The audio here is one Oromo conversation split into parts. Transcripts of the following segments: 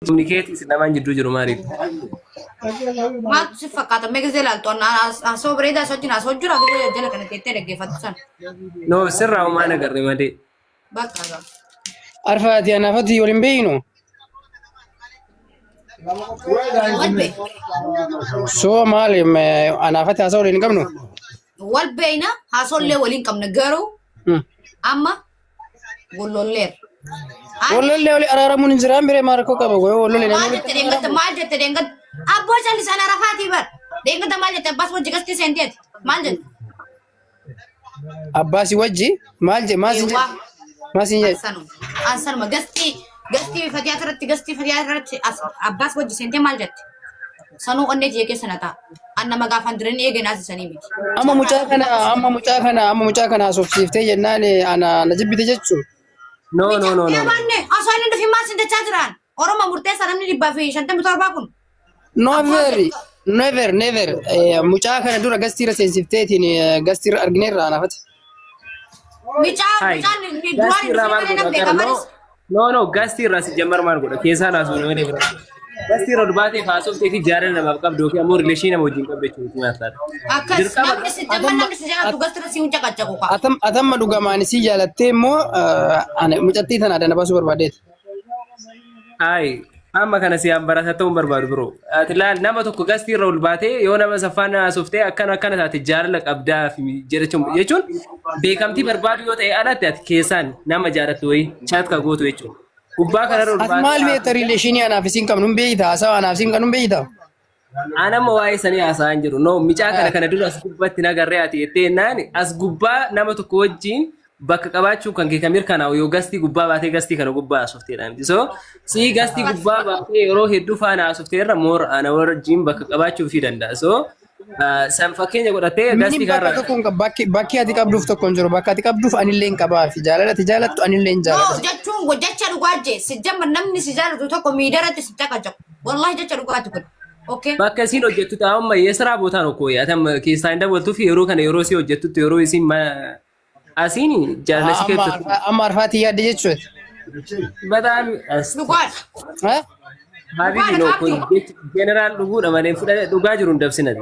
Communicate isin lamaan jidduu jiru maaliif? Maaltu si fakkaata? Mee gisee ilaaltu haasoo bareedaa isa wajjin haasoo jira gisee jala kana teettee dhaggeeffattu sana. No, sirraa homaa hin agarre malee. Bakka gaa. Arfaati anaafati waliin beeynu. Wal beekna. So maali anaafati haasa'uu waliin hin qabnu? Wal beekna haasoollee waliin qabna garuu amma wal lolleerra. Ani Wallollee wali araaramuun hin jiraan biree maal rakkoo qaba yoo wallollee maal namni jette deengata, maal jette deengata, abboo callisaan arafaatii bar deengata, maal jette? Abbaas wajji gastii seenteeti maal jette? Abbaasi wajji maal je maal sin jedhe? Eewwaa. Maal sin jedhe? Ansanuma ansanuma gastii gastii fatiyaa irratti, gastii fatiyaa irratti abbaas wajji seentee maal jette? Sanuu onnee tiyya keessa na ta'a. An nama gaafan diranii eegeen haasisanii miti. Amma mucaa kana amma mucaa kana amma mucaa kana haasofsiiftee jennaan ana na jibbite jechuun. No, no, no, no, no. Eebanne osoo inni dhufin maal sin jechaa jiraan? Oromoo murteessa namni 157 kun. Never, never, never. Mucaa kana dura gastiirra seensifteetiin gastiirra argineerra anaafati. Micaa Hai. mucaan inni duraan Gastii hin irraa dhufin maal malee godha nan beeka gara? No, malis. no, no, gastii irraa si jammar maal godha? Keessaa naasuu malee bira. Gastii irra dubaatee haasoftee fi jaalala namaaf qabdu yookiin ammoo relation nama wajjin qabdu jechuudha maal taate. Akkas Dirqama namni si jamma namni si jaalatu gastira si hunca qaccaqu kaa. Atam atamma dhugamaan isii jaalattee immoo ana mucattii tana adana baasuu barbaadeeti. Ayi, amma kana si barata ta'uun barbaadu biroo. Ati laal, nama tokko gastii irra ol baatee yoo nama saffaan haasoftee akkana akkana taate jaalala qabdaa fi jechuun jechuun beekamtii barbaadu yoo ta'e alatti ati keessaan nama jaalattu wayii chat ka gootu jechuudha. Gubbaa kanarra ol Ati baatee maal beekta? Relation anaaf isiin qabnu hin beekta, haasawaa anaaf isiin qabnu hin beekta. An amma waa'ee sanii haasa'aa hin jiru. No, micaa kana kana dura as gubbaatti nagarree ati jettee jennaan as gubbaa nama tokko wajjin bakka qabaachuu kan kee kan mirkanaa'u yoo gastii gubbaa baatee gastii kana gubbaa haasofteedha miti. So, sii gastii gubbaa baatee yeroo hedduu faana haasoftee irra more ana wajjin bakka qabaachuu fi danda'a. So, san fakkeenya godhatee Minim gastii bakka kanarraa tokko hin qabu. Bakki bakki ati qabduuf tokko hin jiru. Bakka ati qabduuf anillee hin qabaafi. Jaalala ati jaalattu anillee hin No, jaaladha. jechuun jecha dhugaa jee si jamma namni si jaalatu tokko miidiyaarratti si caqacaqu. Wallahi jecha dhugaati kun. Okay. Bakka isiin hojjettu amma የስራ ቦታ ነው እኮ ያተም keessaa hin dabaltuuf yeroo kana yeroo isii hojjettutti yeroo isiin asiin jaalala si Amma keessattu amma arfaatii yaadde jechuudha. በጣም Dhugaadha. Eh? Habibi, no, kun general dhuguudha malee dhugaa jiru hin dabsinati.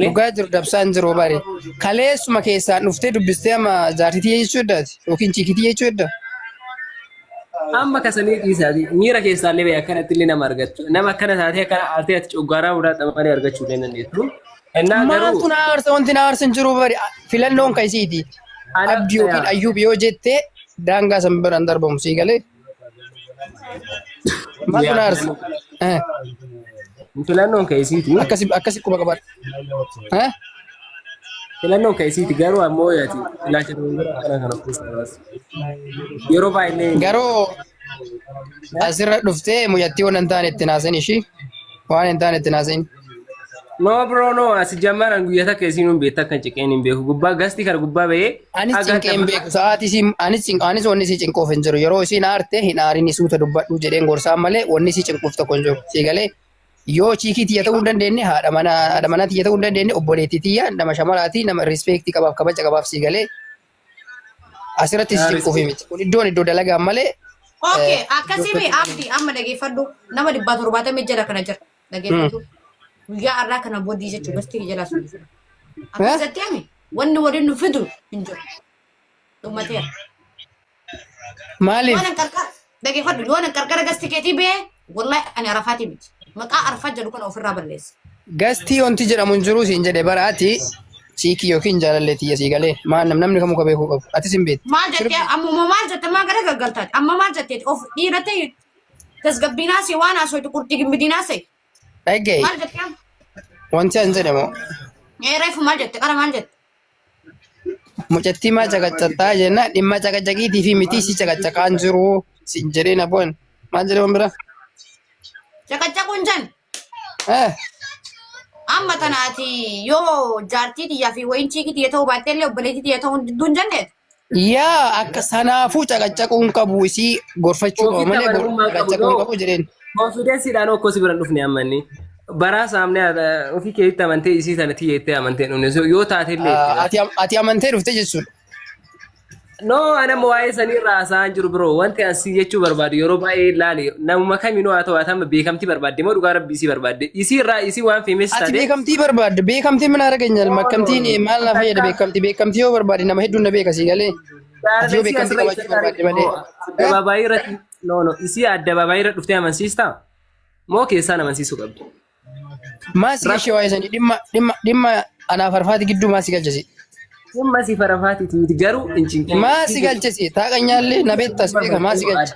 Dhugaa jiru dabsaan hin jiru bari. Kaleessuma keessaan dhuftee dubbistee amma jaartitii jechuudha yookiin chiikitii jechuudha. Amma kasanii dhiisaati miira keessaallee ba'e akkanatti illee nama argachuu nama akkana taatee akkana aartee ati coggaaraa mudaa malee argachuu illee dandeessu. Innaa garuu Maaltu na aarsa? Wanti na aarsa hin jiru bari, filannoon kan isiiti. Ana Abdii yookiin Ayyuub yoo jette daangaa san biraan darbamu sii galee. Maaltu na aarsa? Eh, Filannoon kan isiiti. Akkasi akkasi quba qabaadha. Eh? Filannoon kan isiiti, garuu ammoo yaati ilaalcha dogongoraa akkana kana of keessaa baasa. Yeroo baay'ee Garuu asirra dhuftee mucattii waan hin taane itti naasin ishii. Waan hin taane itti naasin. No bro, no, asi jammaran guyyaa takka isiin hin beektu akka ciqeen hin beeku gubbaa gastii kana gubbaa bahee Anis haga cinqee hin beeku. Sa'aatii isiin anis anis wanni isii cinquuf hin jiru. Yeroo isiin aarte hin aarin, suuta dubbadhu jedheen gorsaan malee wanni isii cinquuf tokko hin jiru. Sii galee? Yoo chiikii tiyya ta'uu hin dandeenye, haadha manaa tiyya ta'uu hin dandeenye, obboleettii tiyya nama shamaraatii nama respect qabaaf, kabaja qabaaf, sii galee? Asirratti isii cinquuf miti. Kun iddoon iddoo dalagaan malee. Okay, akkasii mi Abdi, amma dhageeffadhu, nama 170 jala kana jira. Dhageeffadhu. Guyyaa har'aa kana booddee jechuun gastii jalaa sun. Akkasatti ami wanni waliin nu fidu hin jiru. Dhumateera. Maaliif? Yoo nan qarqara dhageeffadhu, yoo nan qarqara gasti keetii bee, wallahi ani Arafaatii miti. Maqaa Arafaa jedhu kana ofirraa balleessa. Gastii wanti jedhamu hin jiru siin jedhe bara, ati chiikii yookiin jaalallee tiyya, sii galee? Maal namni kamuu ka beekuu qabu. Atis hin beektu. Maal jettee ammuma, maal jette, maa gara gaggaltaati amma, maal jetteeti of dhiira ta'e tasgabbiinaa si waan haasoftu qurxii gimbidiinaa se'e. Dhaga'i. Maal jettee amma? Wanti an jedhamu. Ee, reefu maal jette, qara maal jette? Mucattii maa caqacaqxaa jenna, dhimma caqacaqiitii fi mitii si caqacaqaan jiru siin jedhee na bu'an. Maal jedhee waan biraa? Caqacaquun jan Eh, amma tanaati yoo jaartii tiyyaa fi wayin chiikii tiyya ta'uu baattee illee obboleettii tiyya ta'uu didduu hin jenneet. Yaa, akka sanaafuu caqacaquun qabu, isii gorfachuu qaba Ofitti malee amanamummaa qabu caqacaquun yoo qabu jedheen. Confidencedhaan okkoo si bira hin dhufne, amma inni baraa saamnee ofii keetti amantee isii sana tiyya jettee amantee hin dhufne. So, yoo taate illee Ati amantee dhufte jechuudha. No, anamma waa'ee sanii irraa haasa'aa jiru biroo wanti asii jechuu barbaadu yeroo baay'ee ilaali namuma kaminuu haa ta'u haa ta'u beekamtii barbaadde moo dhugaa rabbii isii barbaadde isii irraa isii waan famous Ati taate beekamtii barbaadde beekamtii mana arganya makamtiin maal na fayyada beekamtii beekamtii yoo barbaade nama hedduun na beeka sii galee. Ati yoo jaalala isii beekamtii asirra qabaachuu barbaadde malee. addabaabaayii irratti no no isii addabaabaayii irra dhuftee amansiistaa moo keessaan amansiisuu qabdi? Maa si galche waa'ee sanii dhimma dhimma dhimma anaaf arfaati gidduu maa si galchesi. Dhimma si farafaatiiti miti garuu hin cinqin. Maa si galchesi taaqanyaallee na beektas beeka maa si galche.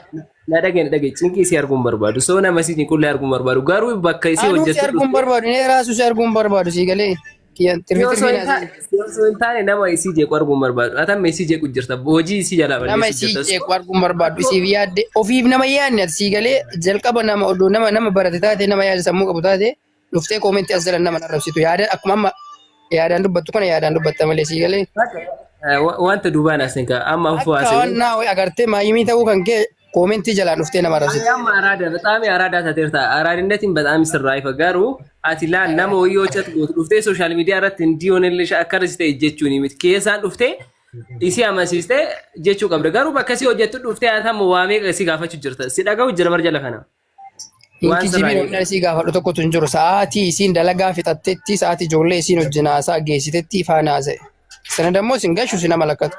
Na dhagee na dhagee cinqii si arguun barbaadu soo nama si cinqullee arguun barbaadu garuu bakka isii Anuu si hojjettu arguun barbaadu nee raasuu si arguun barbaadu si galee. Kiyyaan tirfi Yoo osoo tirfi hin naa taane yoo osoo hin taane nama isii jeequ arguun barbaadu. Ati amma isii jeequ jirta. Hojii isii jalaa Nama balleessu isii jirta. jeequ arguun barbaadu isiif yaadde ofiif nama yaadne ati sii galee jalqaba nama oduu nama nama barate taate nama yaada sammuu qabu taate dhuftee koomentii as jalan nama arrabsitu yaada akkuma amma yaadaan dubbattu kana yaadaan dubbatta malee sii galee. Wanta duubaan asin ka amma anfuu Akka asin. waan naa wayi agartee maayimii ta'uu kan kee koomentii jalaan dhuftee nama arrabsitu. Amma araada በጣም አራዳ ታቴርታ አራድነትን በጣም ስራ ይፈ garuu ati laal nama wayii hojjetu gootu dhuftee sooshaal miidiyaa irratti hin hoonellee akkanas ta'e jechuun miti keessaan dhuftee isii amansiistee jechuu qabda garuu bakka isii hojjettu dhuftee ati amma waa meeqa isii gaafachuu jirta si dhaga'u jira bar jala kana. Hin Waan sirraa kijibiin hin inni isii gaafadhu tokkotu hin jiru. Sa'aatii isiin dalagaa fixattetti, sa'aatii ijoollee isiin wajjin haasaa geessitetti faana haasa'e. Sana dammoo isin gashu si nama lakkatu.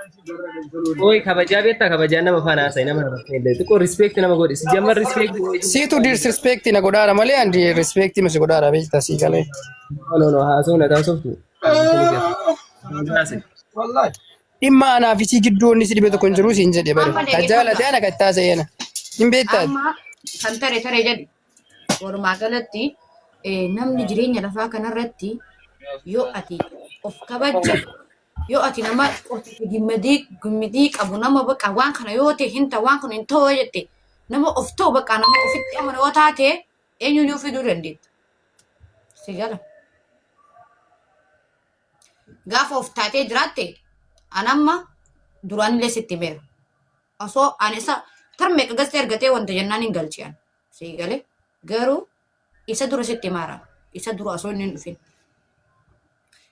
Oi kabajaa beektaa kabajaa nama faana haasa'e nama illee xiqqoo respect nama godhi si jammar respect Siitu disrespect na godhaara malee andi respect misi godhaara beekta sii galee. No no haasa'u na taasiftu. Dhimma anaa fi sii gidduu wanni si dhibe tokko hin jiru siin jedhe bare. Amma Ka jaalate ana kan itti haasa'e ana. Hin beektaati. Amma kan tare tare jedhu walumaa galatti namni jireenya lafaa kanarratti yoo ati of kabajje yoo ati nama ofiif gimmadii gimmitii qabu nama bakka waan kana yoo ta'e hin ta'u waan kana hin ta'u yoo jette nama of ta'u bakka nama ofitti amanu yoo taate eenyuun yoo fiduu dandeetta. Si gala. Gaafa of taatee jiraatte anamma duraanillee sitti himeera. Osoo ani isa tarmeeqa gastee argatee wanta jennaan hin galchi'an. Si galee garuu isa dura sitti himaara. Isa dura osoo inni hin dhufin.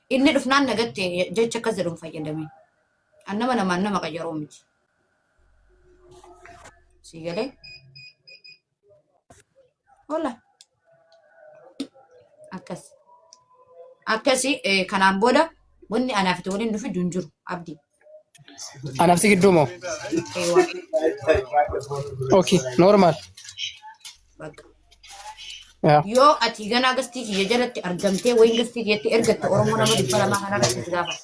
Inni dhufnaan nagatte jecha akkas jedhu hin fayyadamin. An nama namaan nama qayyaruu miti. Si galee? Hola. Akkas. Akkasi kanaan booda wanni anaaf itti waliin dhufi hin jiru abdii. Anaaf si gidduu moo? Eewwa. Okay, normal. Bakka. Yaa. Yoo ati ganaa gastii kiyya jalatti argamtee wayin gastii kiyyatti ergatte Oromoo nama 200 kanarratti si gaafata.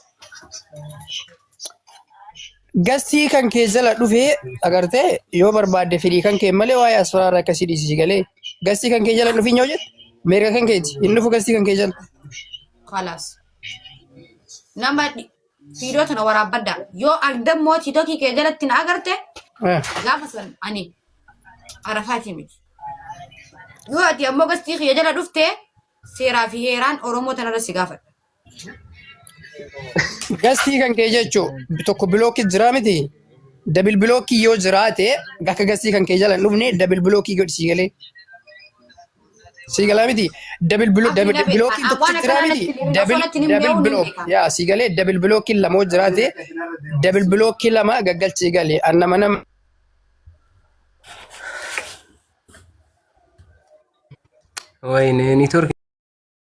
Gastii kan kee jala dhufee agartee yoo barbaadde fedhii kan kee malee waa'ee asfaraarra akkasii dhiisii galee gastii kan kee jala hin dhufin yoo jette mirga kan keeti hin dhufu gastii kan kee jala. Kalaas. Nama viidiyoo tana waraabbadha. Yoo adammoo tiitokii kee jalatti na agarte gaafa san ani arafaati miti. Yoo ati ammoo gastii kiyya jala dhufte seeraa fi heeraan Oromoo tanarra si gaafadha. Gastii kan kee jechuun tokko bilookii jira miti. Dabil bilookii yoo jiraate akka gastii kan kee jala hin dhufne dabil bilookii godhi sii galee. Sii galaa miti. Dabil Abdi na beeka. bilookiin tokko Waan jira akkanaa miti. natti hin Dabil osoo natti hin dabil himne bilook beeka. yaa sii galee dabil bilookiin lama yoo jiraate dabil bilookii lama gaggalchii galee an nama nama Wayne network